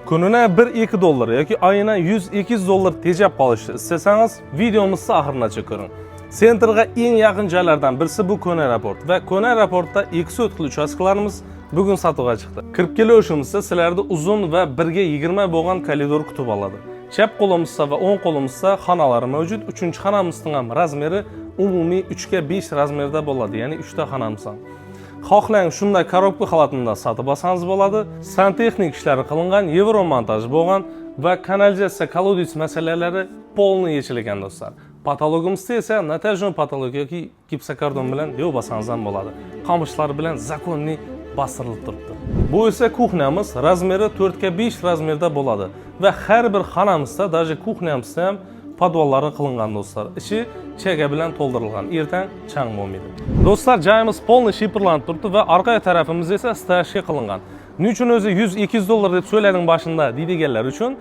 Kunina 1-2 dollar yoki oyina 100-200 dollar tejab qolishni istasangiz, videomizni oxirigacha ko'ring. Центр ga eng yaqin joylardan birisi bu Ko'na aeroport va Ko'na aeroportda 2 sotixli uchastkalarimiz bugun sotuvga chiqdi. Kirib kelishimizda sizlarni uzun va 1 ga 20 bo'lgan koridor kutib oladi. Chap qo'limizda va o'ng qo'limizda xonalar mavjud. Uchinchi xonamizning ham размер i umumiy 3 ga 5 размер da bo'ladi, ya'ni 3 ta xonamiz ham. Xohlang, shunday коробка holatida sotib olsangiz bo'ladi. Santexnik ishlari qilingan, yevro montaj bo'lgan va kanalizatsiya, колодец masalalari полный yechilgan, do'stlar. Потолок imizda esa натяжной потолок yoki gipsokardon bilan yopib olsangiz ham bo'ladi. Qamishlar bilan законный bostirilib turibdi. Bu esa кухня miz, размер i 4 ga 5 размер da bo'ladi va har bir xonamizda, даже кухня mizda ham подвал lari qilingan, do'stlar. Ichi chaga bilan to'ldirilgan. Ertan chang bo'lmaydi. Do'stlar, joyimiz полный shiferlanib turibdi va orqa tarafimiz esa стяжка qilingan. Nima uchun o'zi 100-200 dollar deb so'ylading boshida deydiganlar uchun,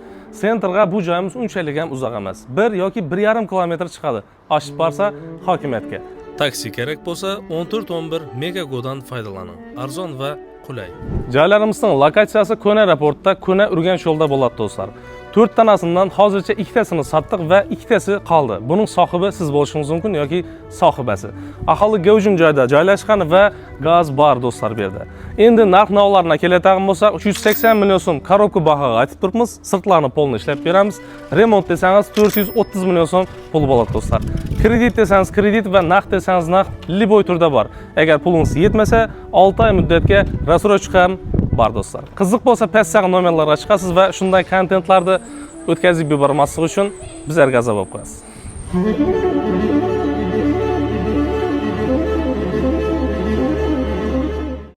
центр ga bu joyimiz unchalik ham uzoq emas. 1 yoki 1,5 kilometr chiqadi. Oshib borsa hokimiyatga. Taksi kerak bo'lsa, 14 11 Megagodan foydalaning. Arzon va qulay. Joylarimizning lokatsiyasi Ko'na aeroportda, Ko'na Urganch yo'lda bo'ladi, do'stlar. To'rt tanasidan hozircha ikkitasini sotdik va ikkitasi qoldi. Buning sohibi siz bo'lishingiz mumkin yoki sohibasi. Aholi gavjum joyda joylashgan va gaz bor, do'stlar, bu yerda. Endi narx navolarına keladigan bo'lsak, 380 million so'm коробка bahoga aytib turibmiz. Sirtlarni полный ishlab beramiz. Remont desangiz, 430 million so'm pul bo'ladi, do'stlar. Kredit desangiz kredit va naqd desangiz naqd, любой turda bor. Agar pulingiz yetmasa, 6 oy muddatga рассрочка ham bor, do'stlar. Qiziq bo'lsa, pastdagi nomerlarga chiqasiz va shunday kontentlarni o'tkazib yubormaslik uchun bizlarga a'zo bo'lib qo'yasiz.